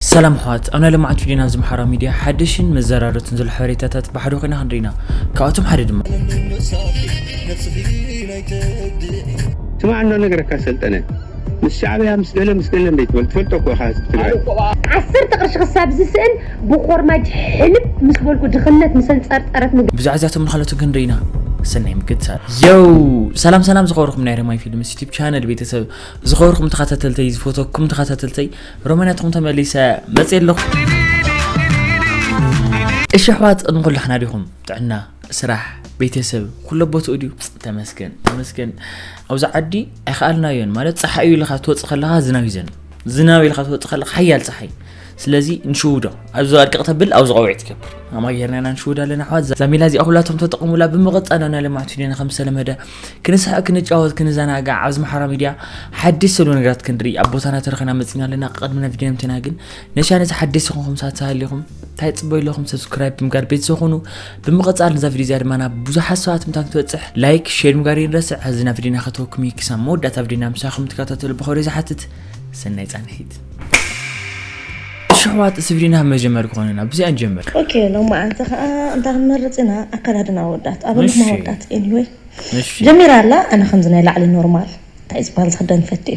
ሰላም ኣሕዋት፣ ኣብ ናይ ሎማዓንቲ ቪድዮና ኣብዚ ማሕበራዊ ሚድያ ሓደሽን መዘራረብትን ዘሎ ሓበሬታታት ብሓደ ኮይና ክንርኢና። ካብኣቶም ሓደ ድማ ስማዕ፣ እንዶ ነገረካ ሰልጠነ፣ ምስ ሻዕብያ ምስ ገለ ምስ ገለ እንደ ትበል ትፈልጦ እኮ ኢኻ ህዝቢ ትግራይ። ዓሰርተ ቅርሺ ክሳብ ዝስእን ብኮርማጅ ሕልብ ምስ በልኩ ድኽነት ምስ ኣንጸርጸረትኒ። ብዛዕባ እዚኣቶም ንኻልኦትን ክንርኢና። ሰናይ ምክትታል። የው፣ ሰላም ሰላም ዝኸበርኩም ናይ ረማይ ፊልምስ ዩቲብ ቻነል ቤተሰብ፣ ዝኸበርኩም ተኸታተልተይ፣ ዝፈተኩም ተኸታተልተይ፣ ሮማናትኩም ተመሊሰ መፅእ ኣለኹ። እሺ ኣሕዋት፣ ቅድሚ ኩሉ ሓና ዲኹም? ጥዕና፣ ስራሕ፣ ቤተሰብ ኩሎ ቦትኡ ድዩ? ተመስገን ተመስገን። ኣብዚ ዓዲ ኣይከኣልናዮን፣ ማለት ፀሓይ እዩ ኢልካ ትወፅእ ከለኻ ዝናብ ይዘንብ፣ ዝናብ ኢልካ ትወፅእ ከለኻ ሓያል ፀሓይ። ስለዚ ንሽውዶ ኣብዚ ኣድቅቕ ተብል ኣብዚ ቆቢዕ ትገብር ኣማጌርና ኢና ንሽውዶ ኣለና ኣሕዋት። ዛሚላ እዚኣ ኩላቶም ተጠቕሙላ። ብምቕፃል ናብ ናይ ሎማዓንቲ ቪድዮና ከም ዝተለመደ ክንስሕቕ ክንጫወት ክንዘናጋዕ ኣብዚ ማሕበራዊ ሚድያ ሓድሽ ዘሎ ነገራት ክንርኢ ኣብ ቦታና ተረኺና መፂና ኣለና። ቅድሚ ናይ ቪድዮ ምትና ግን ነሻ ነዚ ሓድሽ ዝኾንኩም ሰባት ተሃሊኹም እንታይ ፅበዩ ኣለኹም? ሰብስክራይብ ብምጋር ቤተሰብ ኩኑ። ብምቕፃል ነዛ ቪድዮ እዚኣ ድማ ናብ ብዙሓት ሰባት ምታን ክትበፅሕ ላይክ ሼር ምግባር ይንረስዕ። ሕዚ ናብ ቪድዮና ከተወኩም እዩ። ክሳብ መወዳእታ ቪድዮና ምሳኹም ትከታተሉ ብኸብሪ ዝሓትት ሰናይ ፃንሒት። እሺ ኣሕዋት፣ እዚ ቪድዮና መጀመሪ ክኾነ ናብ ብዚኣ ንጀምር። ኦኬ፣ ሎማዓንቲ ከዓ እንታይ ክንመርፅ ኢና? ኣከዳድና ኣወዳት፣ ኣበሉኹም እሺ። ኣወዳት። ኤኒወይ እሺ ጀሚራ ኣላ። ኣነ ከምዚ ናይ ላዕሊ ኖርማል እንታይ ዝበሃል ዝኽደን ፈትዩ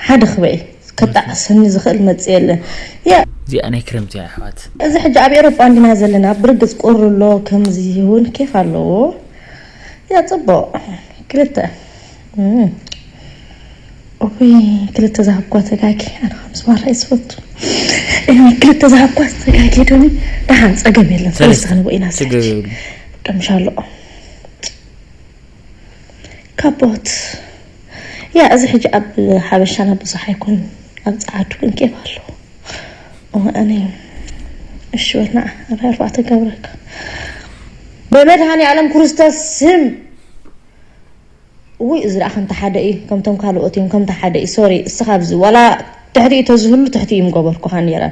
ሓደ ክበይ ከጣዕሰኒ ዝኽእል መጽእ የለን። ያ እዚኣ ናይ ክረምቲ እያ ኣሕዋት። እዚ ሕጂ ኣብ ኤሮጳ እንዲና ዘለና ብርግጽ ቁሪ ኣሎ፣ ከምዚ እውን ኬፍ ኣለዎ። ያ ጽቡቕ ክልተ እም። ኦይ ክልተ ዝሃብኳ ተጋጊ ኣነ ከምዚ ማራ እየ ዝፈቱ። እኒ ክልተ ዝሃብኳ ተጋጊ ዶኒ ደሓን ጸገም የለን። ሰለስተ ሰለስተ ክንቦ ኢና ችግር ሳሕቲ የብሉን። ቀምሻ ኣለኦ ካቦት ያ እዚ ሕጂ ኣብ ሓበሻና ብዙሕ ኣይኮን ኣብ ጸዓዱ ግን ኬፍ ኣለዎ። ኣነ እሺ በልና ኣርባዕተ ገብረካ ብመድሃኒ ዓለም ክርስቶስ ስም ውይ እዚ ደኣ ከምቲ ሓደ እዩ ከምቶም ካልኦት እዮም ከምቲ ሓደ እዩ ሶሪ እስኻ ኣብዚ ዋላ ትሕቲ እዩ ተዝህሉ ትሕቲ እዩ ምገበርኩኻ ነይረ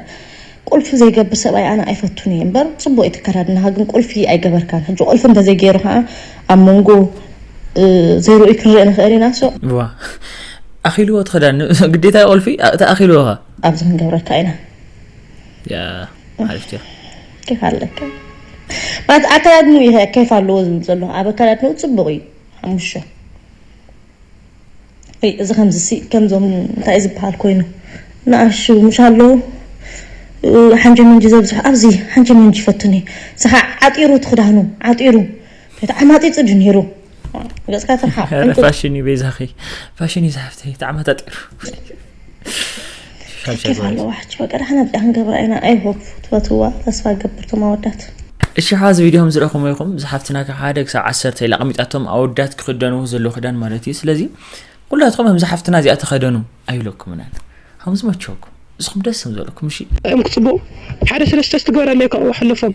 ቁልፊ ዘይገብር ሰብኣይ ኣነ ኣይፈቱን እየ እምበር ፅቡቅ እዩ ተከዳድናኻ ግን ቁልፊ ኣይገበርካን ሕጂ ቁልፊ እንተዘይገይሩ ከዓ ኣብ መንጎ ዘይርኡይ ክንርኢ ንኽእል ኢና ሶ ዋ ኣኺልዎ ትኸዳን ግዴታ ቁልፊ ተኣኺልዎ ኸ ኣብዚ ክንገብረካ ኢና ያ ሓሪፍቲ ኬፍ ኣለካ ማለት ኣከዳድንኡ ይኸ ኬፍ ኣለዎ ዝብል ዘሎ ኣብ ኣከዳድንኡ ፅቡቅ እዩ ሓሙሽተ እይ፣ እዚ ከምዚ ሲ ከምዞም እንታይ እዩ ዝበሃል ኮይኑ ንኣሹ ምሽ ኣለዉ ሓንጀ ምንጂ ዘብዝሑ ኣብዚ ሓንጀ ምንጂ ይፈቱኒ ስኻ ዓጢሩ ትኽዳኑ ዓጢሩ ተዓማጢጡ ድዩ ነይሩ ገፅካ ትርሓቕ ኧረ ፋሽን እዩ በይዛኺ ፋሽን እዩ ዝሓፍተይ ተዓማጣጢሩ ሻሻ ከፍ ኣለዋ ሕጂ በቃ ዳሕና ብጣ ክንገብራ ኢና ኣይ ሆፕ ትፈትዋ ተስፋ ገብር ቶም ኣወዳት እሺ ሓዚ ቪድዮ ከም ዝረኹም ኢኹም ዝሓፍትና ካብ ሓደ ክሳብ ዓሰርተ ኢላ ቀሚጣቶም ኣወዳት ክኽደንዎ ዘለዎ ክዳን ማለት እዩ ስለዚ ኩላትኩም ከም ዝሓፍትና እዚኣ ተኸደኑ ኣይብለኩምን ኣነ ከም ዝመቸኩም እስኹም ደስ ከም ዝበለኩም እሺ እዮም ክፅቡቁ ሓደ ሰለስተ ስትገበረለይ ካብኡ ሓለፎም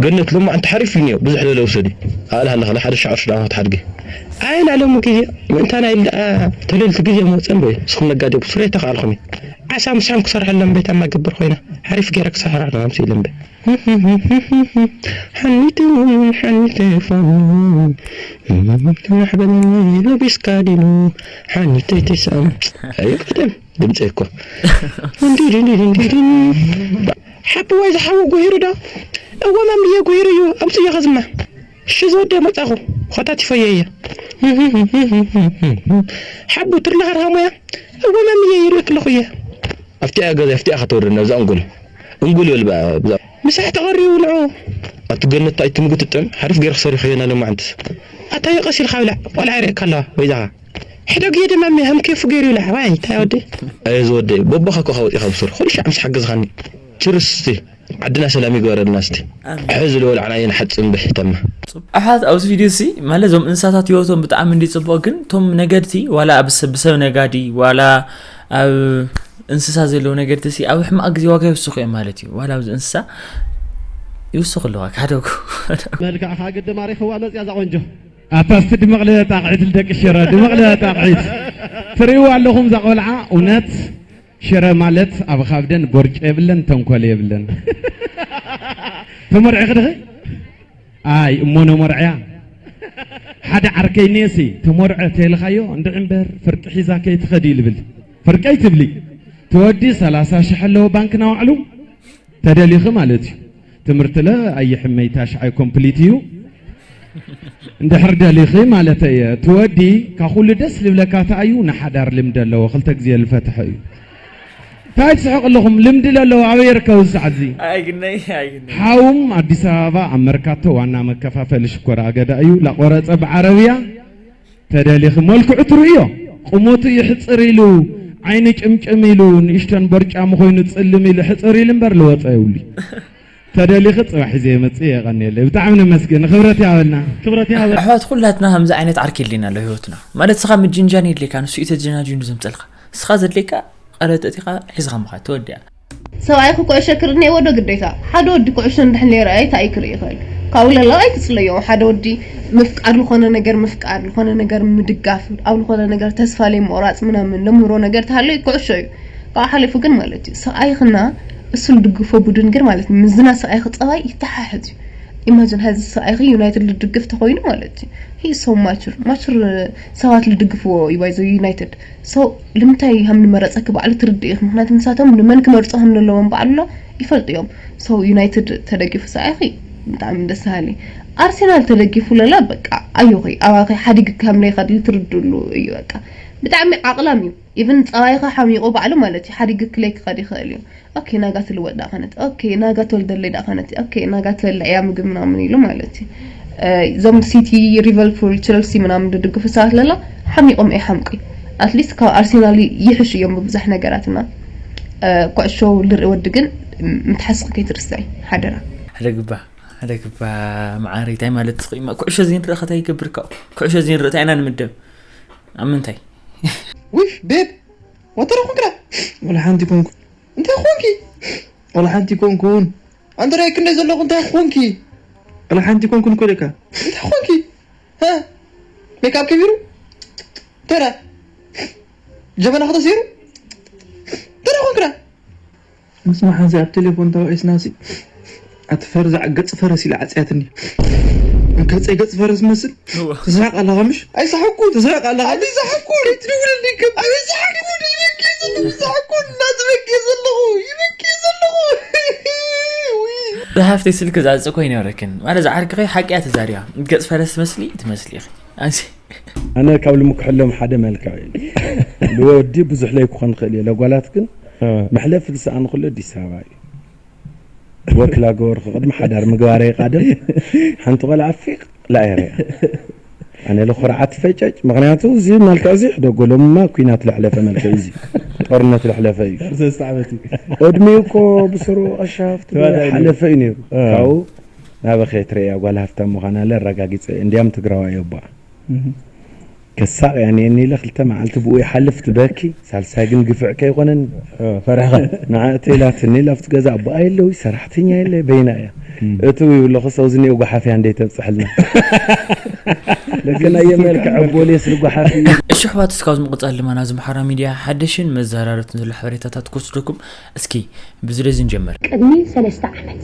ገነት ሎማዓንቲ ሓሪፍ እዩ ኒዮ ብዙሕ ለለ ውሰዲ ኣእል ሃለኸለ ሓደ ሻዕር ሽዳ ክትሓድጊ ኣይ ናሎም ግዜ ምእንታና ኢል ደኣ ተለልቲ ግዜ መወፀን በይ እስኹም ነጋዴ ብሱረይ ተኽኣልኹም እዩ ዓሳ ምሳም ክሰርሐሎም ቤት ኣማገብር ኮይና ሓሪፍ ገይረ ክሰርሐሎም ኣምስኢሎም በይ ሓኒቱ ሓኒቱ ፎን ማሕበል ሎቢስካ ዲኑ ሓኒተይ ተይሰኣም ኣዮ ቀደም ድምፀ እኮ ሓብዋይ ዝሓወ ጉሂሩ ዶ እወ መምልየ ጉሂሩ እዩ ኣምፅዮ ከዝማ እሺ ዝወደ መፃኹ ኸታቲፈዮ እየ ሓቡ ትርለኸርሃሙያ እወ መምልየ ይርኢ ክለኹ እየ ኣብቲኣ ገዛ ኣብቲኣ ከተወርድ ናብዛ እንጉል እንጉል ይበል ብዛ ምሳሕ ተቐሪቡ ንዑ ኣቲ ገነት ኣይትምጉ ትጥም ሓሪፍ ገይርክ ሰሪኽዮ ና ሎማዓንትስ ኣታ ይቐስ ኢልካ ብላዕ ቆልዓ ይርእካ ኣለዋ ወይዛኻ ሕደግ እየ ድማ እሚያ ከም ኬፉ ገይሩ ይብላዕ ዋይ እንታይ ወዲ ኣየ ዝወደይ ቦቦኻ እኮ ካወፂኻ ብሱር ኩሉ ሻዕ ምስ ሓገዝኻኒ ችርስ እስቲ ዓድና ሰላም ይግበረልና እስቲ ሕዚ ዝበላዕናዮ ንሓፅንብሕ ተማ ኣሓት ኣብዚ ቪድዮ ሲ ማለት እዞም እንስሳታት ህይወቶም ብጣዕሚ እንዲ ፅቡቅ ግን እቶም ነገድቲ ዋላ ኣብ ሰብ ብሰብ ነጋዲ ዋላ ኣብ እንስሳ ዘለዉ ነገድቲ ሲ ኣብ ሕማቅ ግዜ ዋጋ ይውስኹ እዮም ማለት እዩ ዋላ ኣብዚ እንስሳ ይውስኹ ኣለዋ ካደጉ መልክዕኻ ግዲ ማሪኽዋ መፅያ እዛ ቆንጆ ኣታ እስቲ ድምቕ ልበጣ ኣቕዒት ልደቂ ሽረ ድምቕ ልበጣ ኣቕዒት ትርእይዋ ኣለኹም እዛ ቆልዓ እውነት ሽረ ማለት ኣብ ኻብደን ቦርጭ የብለን ተንኮል የብለን ተመርዒ ክድኺ ኣይ እሞ ነመርዕያ ሓደ ዓርከይ ነሲ ተመርዐ ተልኻዮ እንድዒ እምበር ፍርቂ ሒዛ ከይትኸዲ ልብል ፍርቀይ ትብሊ ትወዲ ሰላሳ ሽሕ ኣለዎ ባንክና ዋዕሉ ተደሊኺ ማለት እዩ። ትምህርትለ ኣይሕመይ ታሽዓይ ኮምፕሊት እዩ። እንድሕር ደሊኺ ማለት እየ። ትወዲ ካብ ኩሉ ደስ ልብለካ ተኣዩ ንሓዳር ልምዲ ኣለዎ ክልተ ግዜ ልፈትሐ እዩ። እንታይ ትስሕቕ ኣለኹም? ልምዲ ለለዎ ኣበይ ይርከቡ እዚ ሰዓት እዚ? ኣይግነይ ኣይግነይ። ሓውም ኣዲስ ኣበባ ኣብ መርካቶ ዋና መከፋፈሊ ሽኮር ኣገዳ እዩ። ላቆረፀ ብዓረብያ ተደሊኺ መልክዑ ትርእዮ። ቁመቱ ይሕፅር ኢሉ ዓይኒ ጭምጭም ኢሉ ንእሽተን ቦርጫሙ ኮይኑ ፅልም ኢሉ ሕፅር ኢሉ እምበር ልወፀ የብሉ። ተደሊኺ ፅባሕ ሒዘ የመፅእ። የቐንየለይ። ብጣዕሚ ነመስግን። ክብረት ያበልና። ክብረት ያበልና። ኣሕዋት ኩላትና ከምዚ ዓይነት ዓርኪ የድልየና ኣሎ ህይወትና። ማለት ንስኻ ምጅንጃን የድልየካ፣ ንሱ እዩ ተጀናጂኑ ዘምፀልካ። ንስኻ ዘድልየካ ቀለጠጢኻ ሒዝኻ ምኻድ ተወዲኣ። ሰብኣይኺ ኩዕሾ ክርኢ እኒአዎ ዶ ግዴታ? ሓደ ወዲ ኩዕሾ እንድሕር ነይሩ እንታይ ክርኢ ይኽእል? ካብኡ ለላ ኣይትፅለዮ። ሓደ ወዲ ምፍቃር ዝኾነ ነገር ምፍቃር፣ ዝኾነ ነገር ምድጋፍ፣ ኣብ ዝኾነ ነገር ተስፋ ለይ ምቑራፅ ምናምን ለምህሮ ነገር ተሃለዩ ኩዕሾ እዩ። ካብኡ ሓሊፉ ግን ማለት እዩ ሰብኣይኽና እሱ ልድግፎ ቡድን ግን ማለት እዩ ምስና ሰብኣይኺ ፀባይ ይተሓሕዝ እዩ። ኢማጅን ሀዚ ሰብኣይኺ ዩናይትድ ልድግፍ ተኾይኑ ማለት እዩ። He is so mature. Mature ሰባት ልድግፍዎ እዩ ባይዘ ዩናይትድ። So ልምንታይ ከም ንመረፀኪ ባዕሉ ትርድእ ኢኺ። ምኽንያቱ ንሳቶም ንመን ክመርፁ ከም ዘለዎም ባዕሉ ይፈልጡ እዮም። So ዩናይትድ ተደጊፉ ሰብኣይኺ ብጣዕሚ ደስ በሃሊ። ኣርሴናል ተደጊፉ ለላ በቃ ኣዮኺ ኣባኺ ሓዲግ ከም ለይኸድሊ ትርድእሉ እዩ በቃ። ብጣዕሚ ዓቕላም እዩ። ኢቭን ፀባይኻ ሓሚቑ ባዕሉ ማለት እዩ ሓዲግ ክለይ ክኸድ ይኽእል እዩ። ኦኬ ናጋ ትልወጥ ዳ ኸነት ኦኬ ናጋ ትወልደለይ ዳ ኸነት ኦኬ ናጋ ትበልዕ እያ ምግብ ምናምን ኢሉ ማለት እዩ። እዞም ሲቲ ሊቨርፑል ቸልሲ ምናምን ድድግፉ ሰባት ለላ ሓሚቖም እየ ሓምቂ። ኣትሊስት ካብ ኣርሴናል ይሕሹ እዮም ብብዙሕ ነገራት እና ኩዕሾ ልርኢ ወዲ ግን ምትሓስቂ ከይትርስዒ ሓደራ። ሕደግባ ሕደግባ መዓረይ ታይ ማለት ትኽእማ ኩዕሾ ዘይንርኢ ኸታይ ይገብርካ ኩዕሾ ዘይንርኢ ታይ ኢና ንምደብ ኣብ ምንታይ ውሽ ቤብ ወተረ ኩንክራ ወላ ሓንቲ ኮንኩ እንታይ ኮንኪ ወላ ሓንቲ ኮንኩን ኣንተ ራይ ክንደይ ዘለኹ እንታይ ኮንኪ ወላ ሓንቲ ኮንኩን እኮ ኢለካ እንታይ ኮንኪ ሜካፕ ከቢሩ ተራ ጀበና ከተሲሩ ተራ ኮንክራ ንስማ ሓንዚ ኣብ ቴሌፎን ተባኢስናሲ ኣቲ ፈርዚ ገፅ ፈረስ ኢላ ዓፅያትኒ ገፀይ ገፅ ፈረስ መስል ትስሕቅ ኣለኻ ምሽ ኣይስሓኩ ትስሕቅ ኣለኻ ኣይስሓኩ ትደውለልኒ ከም ኣይስሓኩ ይበኪ ዘለኹ ይስሓኩ እናትበኪ ዘለኹ ይበኪ ዘለኹ ብሃፍተይ ስልኪ ዛፅእ ኮይነ ይብለክን ማለት ዝዓርክኸይ ሓቂያ ተዛሪባ ገፅ ፈረስ ትመስሊ ትመስሊ ኢኺ ኣንሲ ኣነ ካብ ልምክሐሎም ሓደ መልክዕ እዩ ልወዲ ብዙሕ ለይ ክኾን ክእል እየ ለጓላት ግን መሕለፊ ዝሰኣኑ ኩሉ ኣዲስ ኣበባ እዩ ወክላ ገበርኩ ቅድሚ ሓዳር ምግባረይ ቃደም ሓንቲ ቆልዓ ፊቅ ላእየ ሪኣ ኣነ ለኩርዓት ፈጨጭ ምክንያቱ እዚ መልክዕ እዚ ሕደጎ ሎምማ ኩናት ለሕለፈ መልክዕ እዚ ጦርነት ለሕለፈ እዩ ዕድሚኡ እኮ ብስሩ ቀሻፍቲ ሓለፈ እዩ ነይሩ ካብኡ ናበኸ ትረእያ ጓል ሃፍታም ምዃና ለረጋጊፀ እንዲያም ትግራዋይ ኣቦኣ ከሳቕ እያ እኒአኒ ኢለ ክልተ መዓልቲ ብኡ ይሓልፍ ትበኪ ሳልሳይ ግን ግፍዕ ከይኮነኒ ፈሪሕኻ ንዓ እተይላትኒ ኢላ ኣብቲ ገዛ ኣቦኣ የለዊ ሰራሕተኛ የለ በይና እያ እትው ይብለኹ ሰው ዝኒኦ ጓሓፍያ እንደይ ተብፅሐልና ለክናየ መልክዕ ኣቦሌስ ልጓሓፍ እዩ እሺ ኣሕዋት እስካብ ዝምቕፃል ድማ ናዚ ምሓራ ሚድያ ሓደሽን መዘራረብትን ዘሎ ሓበሬታታት ክወስደኩም እስኪ ብዝለዚ ንጀምር። ቅድሚ ሰለስተ ዓመት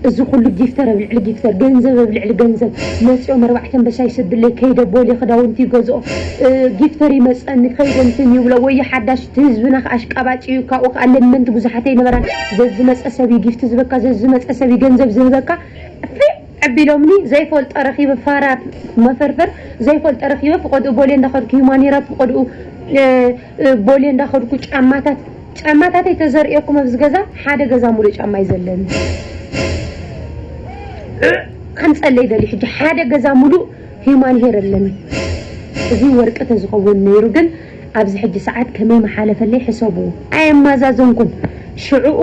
እዚ ኩሉ ጊፍተር ኣብ ልዕሊ ጊፍተር፣ ገንዘብ ኣብ ልዕሊ ገንዘብ መፂኦም ኣርባዕተ ኣንበሳ ይሰድለይ ከይደ ቦሌ ክዳውንቲ ይገዝኦ፣ ጊፍተር ይመፀኒ ከይደ እንትን ይብሎ፣ ወይ ሓዳሽ እቲ ህዝብና ከዓ ኣሽቃባጭ እዩ፣ ካብኡ ከዓ ለመንቲ ብዙሓት ኣይነበራን፣ ዘዝመፀ ሰብ እዩ ጊፍቲ ዝበካ፣ ዘዝመፀ ሰብ እዩ ገንዘብ ዝህበካ፣ ፊዕ ኣቢሎምኒ ዘይፈልጦ ረኺበ ፋራ መፈርፈር ዘይፈልጦ ረኺበ ፍቐድኡ ቦሌ እንዳኸድኩ ሂማን ሄራ ፍቐድኡ ቦሌ እንዳኸድኩ ጫማታት ጫማታተይ ተዘርእየኩም ኣብዚ ገዛ ሓደ ገዛ ሙሉእ ጫማ እዩ ዘለኒ። ከምፀለይ ደልዩ ሕጂ ሓደ ገዛ ሙሉእ ሂማን ሄር ኣለኒ። እዚ ወርቂ ተዝኸውን ነይሩ ግን ኣብዚ ሕጂ ሰዓት ከመይ መሓለፈለይ ሕሰብዎ። ኣየማዛዘንኩን። ሽዕኡ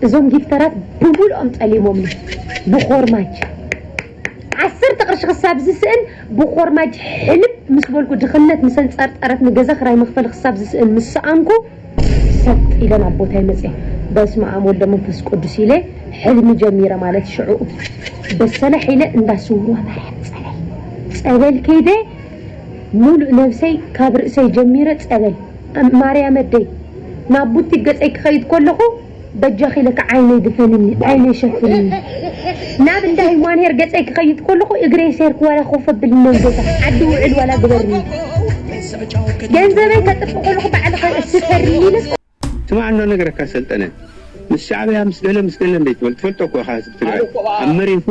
እዞም ጊፍተራት ብሙሉኦም ጠሊሞምኒ ብኾርማጅ ዓሰርተ ቅርሺ ክሳብ ዝስእን ብኾርማጅ ሕልብ ምስ በልኩ ድኽነት ምስ ኣንጸርጠረትኒ ገዛ ክራይ መኽፈሊ ክሳብ ዝስእን ምስ ሰኣንኩ ሰጥ ኢለ ናብ ቦታይ መጽየ። በስመ ኣብ ወወልድ ወመንፈስ ቅዱስ ኢለ ሕልሚ ጀሚረ ማለት ሽዕኡ በሰለሕ ኢለ እንዳ ስውርዋ ማርያም ጸበል ጸበል ከይደ ሙሉእ ነብሰይ ካብ ርእሰይ ጀሚረ ጸበል ማርያም ኣደይ ናብ ቡቲክ ገጸይ ክኸይድ ከለኹ በጃኺ ኢለካ ዓይነይ ድፈንኒ ዓይነይ ሸፍንኒ ናብ እንዳ ሂማን ሄር ገጸይ ክኸይድ ከለኹ እግረይ ሴርክ ዋላ ኮፍ ኣብልኒ ኣብ ገዛ ዓዲ ውዕል ዋላ ግበርኒ ገንዘበይ ከጥፍእ ከለኹ ባዕልኻ እስፈርኒ ኢለ ስማዕ፣ እንዶ ነገረካ ሰልጠነ፣ ምስ ሻዕብያ ምስ ገለ ምስ ገለ እንደ ትበል ትፈልጦ እኮ ኢኻ። ህዝቢ ትግራይ ኣብ መሬቱ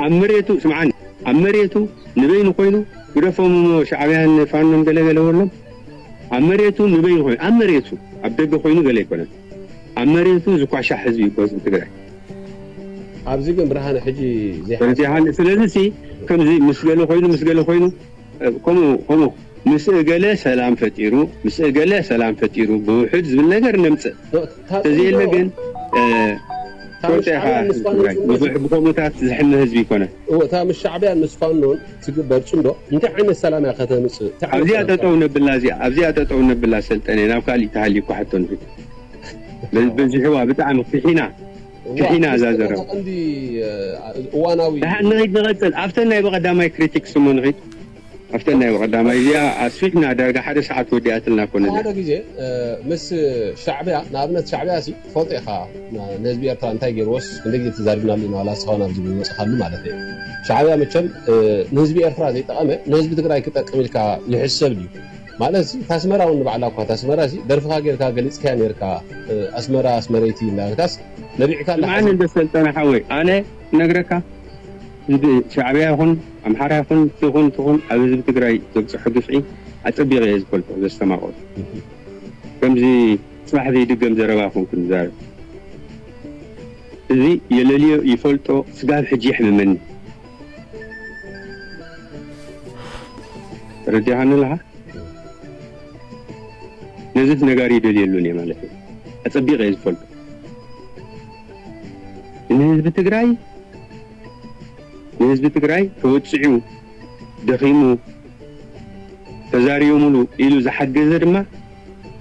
ኣብ መሬቱ ስምዓኒ፣ ኣብ መሬቱ ንበይኑ ኮይኑ፣ ግደፎም እሞ ሻዕብያን ፋኖን ገለ ገለ በሎም። ኣብ መሬቱ ንበይኑ ኮይኑ፣ ኣብ መሬቱ፣ ኣብ ደገ ኮይኑ ገለ ኣይኮነን። ኣብ መሬቱ ዝኳሻሕ ህዝቢ እዩ ህዝቢ ትግራይ። ኣብዚ ግን ብርሃነ ሕጂ ስለዚ ስለዚ ከምዚ ምስ ገለ ኮይኑ ምስ ገለ ኮይኑ ከምኡ ከምኡ ምስ እገለ ሰላም ፈጢሩ ምስ እገለ ሰላም ፈጢሩ ብውሕድ ዝብል ነገር ነምፅእ። ተዘየለ ግን ፈልጠ ኢኻ ህዝቢ ትግራይ ብዙሕ ብከምኡታት ዝሕመ ህዝቢ ይኮነ። እታ ምስ ሻዕብያን ምስ ፋኖን ትግበር ፅምዶ እንታይ ዓይነት ሰላም እያ ከተምፅእ? ኣብዚኣ ጠጠው ነብላ እዚኣ ኣብዚኣ ጠጠው ነብላ ሰልጠነ ናብ ካሊእ ተሃልዩ እኳ ሕቶ ንፊት በዚሕዋ ብጣዕሚ ክሒና ክሒና እዛ ዘረባ። እዋናዊ ንኸይድ ንቐፅል ኣብተን ናይ ብቐዳማይ ክሪቲክስ እሞ ንኸይድ ኣብተን ናይ ብቐዳማይ እዚኣ ኣስፊሕና ዳርጋ ሓደ ሰዓት ወዲኣትልና ኮነ ሓደ ግዜ ምስ ሻዕብያ ንኣብነት ሻዕብያ ሲ ትፈልጦ ኢኻ ንህዝቢ ኤርትራ እንታይ ገይርዎስ ክንደ ግዜ ተዛሪብናሉ ኢና ዋላ እስኻ ናብ ዝብል መፅኻሉ ማለት እዩ። ሻዕብያ መቸም ንህዝቢ ኤርትራ ዘይጠቐመ ንህዝቢ ትግራይ ክጠቅም ኢልካ ይሕሰብ ድዩ? ማለት ሲ ታስመራ እውን ንባዕላ እኳ ታስመራ ሲ ደርፍኻ ጌርካ ገሊፅካያ ኔርካ ኣስመራ ኣስመረይቲ እናበልካስ ነቢዕካ ኣላ ስምዓኒ እንዶ ሰልጠነ ሓወይ ኣነ ነግረካ ህዝቢ ሻዕብያ ይኹን ኣምሓራ ይኹን ትኹን ትኹን ኣብ ህዝቢ ትግራይ ዘብፅሖ ግፍዒ ኣፀቢቐ እየ ዝፈልጦ ዘስተማቐሉ ከምዚ ፅባሕ ዘይድገም ዘረባ ኮንኩ ንዛረብ እዚ የለልዮ ይፈልጦ ስጋብ ሕጂ የሕምመኒ ተረዲኻኒ ኣለኻ ነዚ ነጋሪ ይደልየሉን እየ ማለት እዩ ኣፀቢቐ እየ ዝፈልጦ ንህዝቢ ትግራይ ንህዝቢ ትግራይ ተወፂዑ ደኺሙ ተዛሪዮምሉ ኢሉ ዝሓገዘ ድማ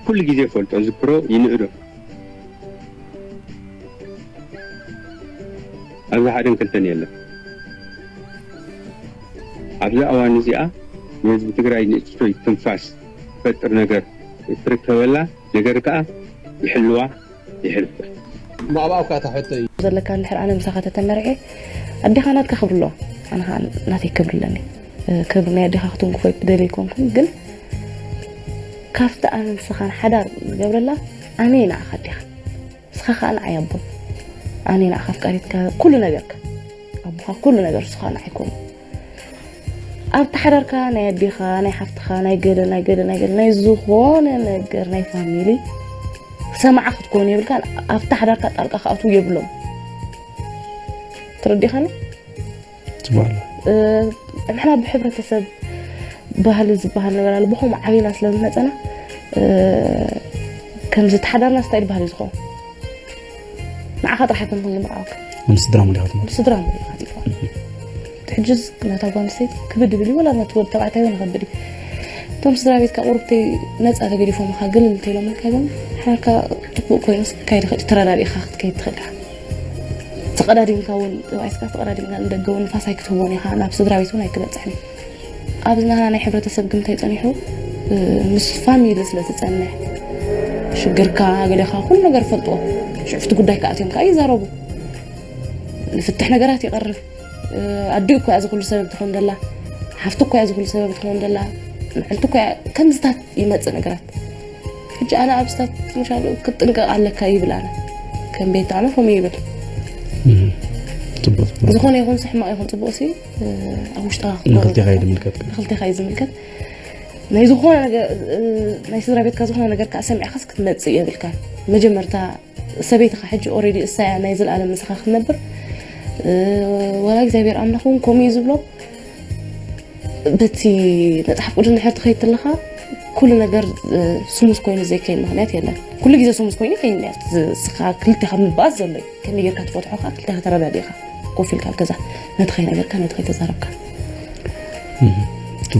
ኩሉ ግዜ ይፈልጦ ዝክሮ ይንእዶ ኣብዚ ሓደን ክልተን የለን ኣብዚ እዋን እዚኣ ንህዝቢ ትግራይ ንእሽቶይ ትንፋስ ትፈጥር ነገር እትርከበላ ነገር ከዓ ይሕልዋ ይሕልፍ ማእባእካ ታሕተይ ዘለካ እንድሕር ኣነ ምሳኻ ተተመርዔ ኣዴኻ ናትካ ክብሪ ኣለዋ ኣነ ከዓ ናተይ ክብሪ ኣለኒ ክብሪ ናይ ኣዴኻ ክትንክፎ ይደሊ ኣይኮንኩን ግን ካብቲ ኣነ ንስኻን ሓዳር ዝገብረላ ኣነ ንዓኻ ኣዴኻ ንስኻ ከዓ ንዓይ ኣቦን ኣነ ንዓኻ ኣፍቃሪትካ ኩሉ ነገርካ ኣቦኻ ኩሉ ነገር ንስኻ ንዓይ ኮኑ ኣብቲ ሓዳርካ ናይ ኣዴኻ ናይ ሓፍትኻ ናይ ገለ ናይ ገለ ናይ ገለ ናይ ዝኾነ ነገር ናይ ፋሚሊ ሰማዓ ክትኮኑ የብልካን ኣብቲ ሓዳርካ ጣልቃ ክኣትዉ የብሎም ተረዲኻኒ ትበሃሉ ንሕና ብሕብረተሰብ ባህሊ ዝበሃል ነገር ኣሎ ብኸምኡ ዓብና ስለ ዝመፀና ከምዚ ተሓዳርና ስታይል ባህሊ ዝኸውን ንዓኻ ጥራሕ ኣይኮንኩን ዝምርዓወካ ምስ ስድራ ሙሉ ኢኻ ትምርዓው ስድራ ሙሉ ኢኻ ትምርዓው ሕጂ ነታ ጓል ኣንስተይቲ ክብድ ይብል እዩ ወላ ነቲ ወዲ ተባዕታይ እውን ይኸብድ እዩ እቶም ስድራ ቤትካ ቁርብተይ ነፃ ተገዲፎምኻ ግልል እንተኢሎምልካ ግን ሓዳርካ ጥቡቅ ኮይኑ ክካየድ ይኽእል እዩ ተረዳዲእኻ ክትከይድ ትኽእል ኢኻ ተቐዳዲምካ እውን ተባኢስካ ተቐዳዲምካ ንደገ እውን ንፋስ ኣይክትህቦን ኢኻ ናብ ስድራ ቤት እውን ኣይክበፅሕን እዩ ኣብዚ ናህና ናይ ሕብረተሰብ ግን እንታይ ፀኒሑ ምስ ፋሚሊ ስለ ዝፀንሕ ሽግርካ ገሌኻ ኩሉ ነገር ፈልጥዎ ሽዑ ፍቲ ጉዳይ ከኣትዮም ከዓ ይዛረቡ ንፍትሕ ነገራት ይቐርብ ኣዲኡ እኮ እዚ ኩሉ ሰበብ ትኾን ደላ ሓፍቲ እኮ እዚ ኩሉ ሰበብ ትኾን ደላ ንዕልቲ እኮ ከምዝታት ይመፅእ ነገራት ሕጂ ኣነ ኣብ ስታት ምሻሉ ክትጥንቀቕ ኣለካ ይብል ኣነ ከም ቤት ኣነ ከምኡ ይብል ዝኾነ ይኹን ሕማቕ ይኹን ፅቡቕ ሲ ኣብ ውሽጥኻ ንክልቴኻ እዩ ዝምልከት ንክልቴኻ እዩ ዝምልከት ናይ ዝኾነ ናይ ስድራ ቤትካ ዝኾነ ነገር ከዓ ሰሚዕካስ ክትመፅእ የብልካ መጀመርታ ሰበይትኻ ሕጂ ኦሬዲ እሳያ ናይ ዝለኣለም ምሳኻ ክትነብር ዋላ እግዚኣብሔር ኣምላኽ እውን ከምኡ እዩ ዝብሎ በቲ መፅሓፍ ቅዱስ እንድሕር ትኸይድ ኣለኻ ኩሉ ነገር ስሙዝ ኮይኑ ዘይከይድ ምክንያት የለን ኩሉ ግዜ ስሙዝ ኮይኑ ከይድ እያ ስኻ ክልቴኻ ምባኣስ ዘሎ እዩ ከመይ ጌርካ ትፈትሖ ከዓ ክልቴኻ ተረዳዲእኻ ኮፍ ኢልካ ኣብ ገዛ ነቲ ከይነገርካ ነቲ ከይተዛረብካ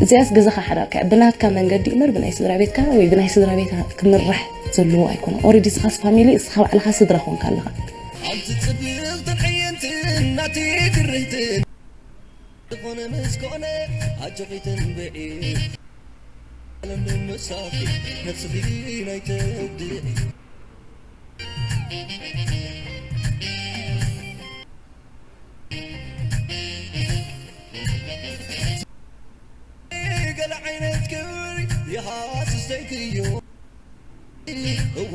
እዚኣስ ገዛኻ ሓዳርካ እያ ብናትካ መንገዲ እምበር ብናይ ስድራ ቤትካ ወይ ብናይ ስድራ ቤታ ክምራሕ ዘለዎ ኣይኮነ ኦረዲ ስኻስ ፋሚሊ እስኻ ባዕልኻ ስድራ ኮንካ ኣለኻ ኣብቲ ጽብቕትን ዕየንትን ናተይ ክርህትን ዝኾነ ምስ ኮነ ኣጆኺ ትንብዒ ዓለም ንምሳኺ ነብስኺ ናይ ተድዒ ገለ ዓይነት ክብሪ ይሃስስ ዘይክዮ እዎ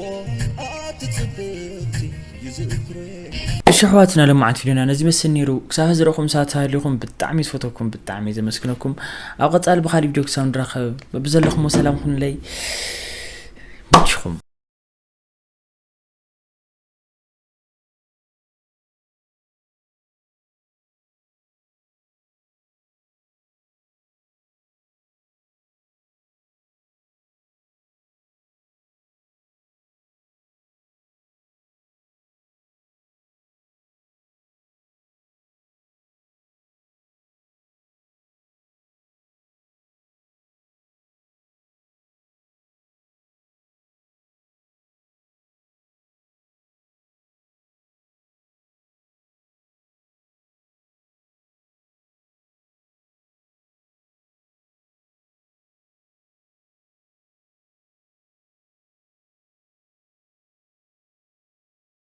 እሺ ኣሕዋትና፣ ለማዓት ቪድዮና ነዚ መስል ነይሩ። ክሳብ ዝረኹም ሰዓት ሃሊኹም ብጣዕሚ ዝፈተኩም፣ ብጣዕሚ ዘመስግነኩም። ኣብ ቀጻሊ ብኻሊእ ቪድዮ ክሳብ ንራኸብ በብዘለኹሞ ሰላም ኩኑለይ። ምችኹም።